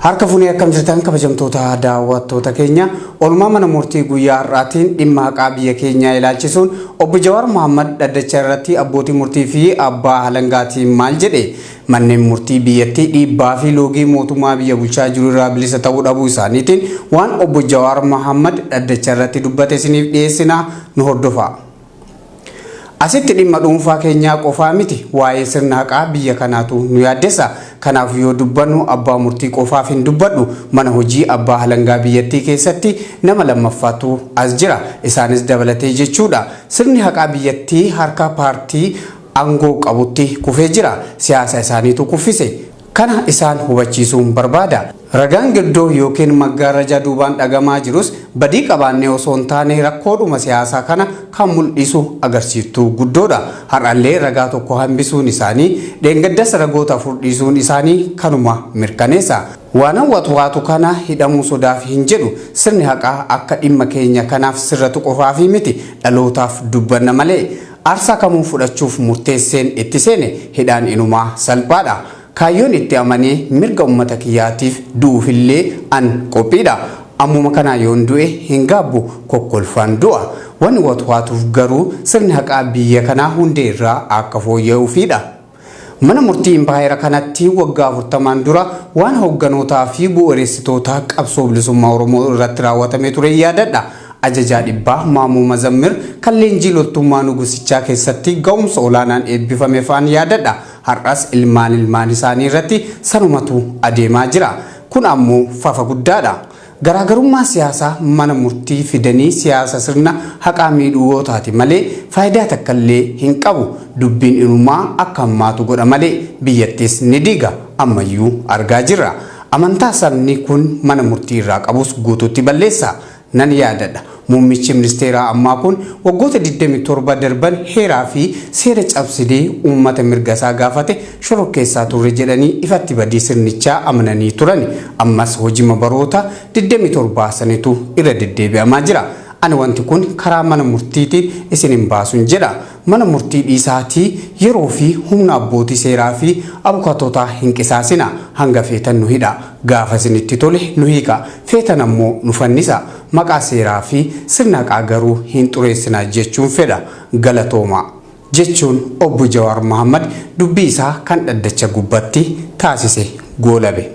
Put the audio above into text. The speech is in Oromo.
Harka fuunee akkam jirtan kabajamtoota daawwattoota keenya oolmaa mana murtii guyyaa har'aatiin dhimma haqaa biyya keenyaa ilaalchisuun obbo Jawaar Mohammad dhaddacha irratti abbootii murtii fi abbaa halangaatiin maal jedhe manneen murtii biyyattii dhiibbaa fi loogii mootummaa biyya bulchaa jiru irraa bilisa ta'uu dhabuu isaaniitiin waan obbo Jawaar Mohammad dhaddacha irratti dubbate isiniif dhiyeessina nu hordofaa. Asitti dhimma dhuunfaa keenyaa qofaa miti waa'ee sirna haqaa biyya kanaatu nu yaaddessa. Kanaaf yoo dubbannu abbaa murtii qofaaf hin dubbadhu mana hojii abbaa halangaa biyyattii keessatti nama lammaffaatu as jira. Isaanis dabalatee jechuudha. Sirni haqaa biyyattii harka paartii aangoo qabutti kufee jira. Siyaasa isaaniitu kuffise. Kana isaan hubachiisuun barbaada. Ragaan girdoo yookiin maggaarrajaa duubaan dhagamaa jirus badii qabaannee osoo hin taane rakkoodhuma siyaasaa kana kan mul'isu agarsiiftuu guddoodha. Har'allee ragaa tokko hambisuun isaanii dheengaddas ragoota afur dhiisuun isaanii kanuma mirkaneessa. Waanan watwaatu kana hidhamuu sodaaf hin jedhu sirni haqaa akka dhimma keenya kanaaf sirratu qofaafi miti dhalootaaf dubbanna malee. Aarsaa kamuu fudhachuuf murteesseen itti seene hidhaan inumaa salphaadha. Kaayyoon itti amanee mirga uummata kiyyaatiif du'uufillee an qophiidha. Ammuma kanaa yoon du'e hin gaabbu kokkolfaan du'a. Wanni watwaatuuf garuu sirni haqaa biyya kanaa hundee irraa akka fooyya'uufidha. Mana murtii impaayera kanatti waggaa 40n dura waan hoogganootaa fi bu'uuressitoota qabsoo bilisummaa Oromoo irratti raawwatamee ture yaadadha. Ajajaa dhibbaa Maamuu Mazammir kan leenjii loltummaa nugusichaa keessatti ga'umsa olaanaan eebbifame fa'an yaadadha. Har'as ilmaan ilmaan isaanii irratti sanumatu adeemaa jira. Kun ammoo fafa guddaadha. Garaagarummaa siyaasaa mana murtii fidanii siyaasa sirna haqaa miidhuu yoo taate malee faayidaa takkallee hin qabu. Dubbiin inumaa akka hammaatu godha malee biyyattis ni diiga. Ammayyuu argaa jirra. Amantaa sabni kun mana murtii irraa qabus guutuutti balleessa. Nan yaadadha. Muummichi ministeeraa ammaa kun waggoota 27 darban heeraa fi seera cabsinee uummata mirga isaa gaafate shororkeessaa turre jedhanii ifatti badii sirnichaa amananii turan. Ammas hojima baroota 27 sanitu irra deddeebi'amaa jira. Ani wanti kun karaa mana murtiitiin isin hin baasun jedha. Mana murtii dhiisaatii yeroo fi humna abbootii seeraa fi abukaatootaa hin qisaasina. Hanga feetan nu hidha. Gaafa isinitti tole nu hiika. Feetan ammoo nu fannisa. Maqaa seeraa fi sirna haqaa garuu hin xureessina jechuun fedha. Galatooma. Jechuun obbo Jawaar Mohammad dubbii isaa kan dhaddacha gubbatti taasise goolabe.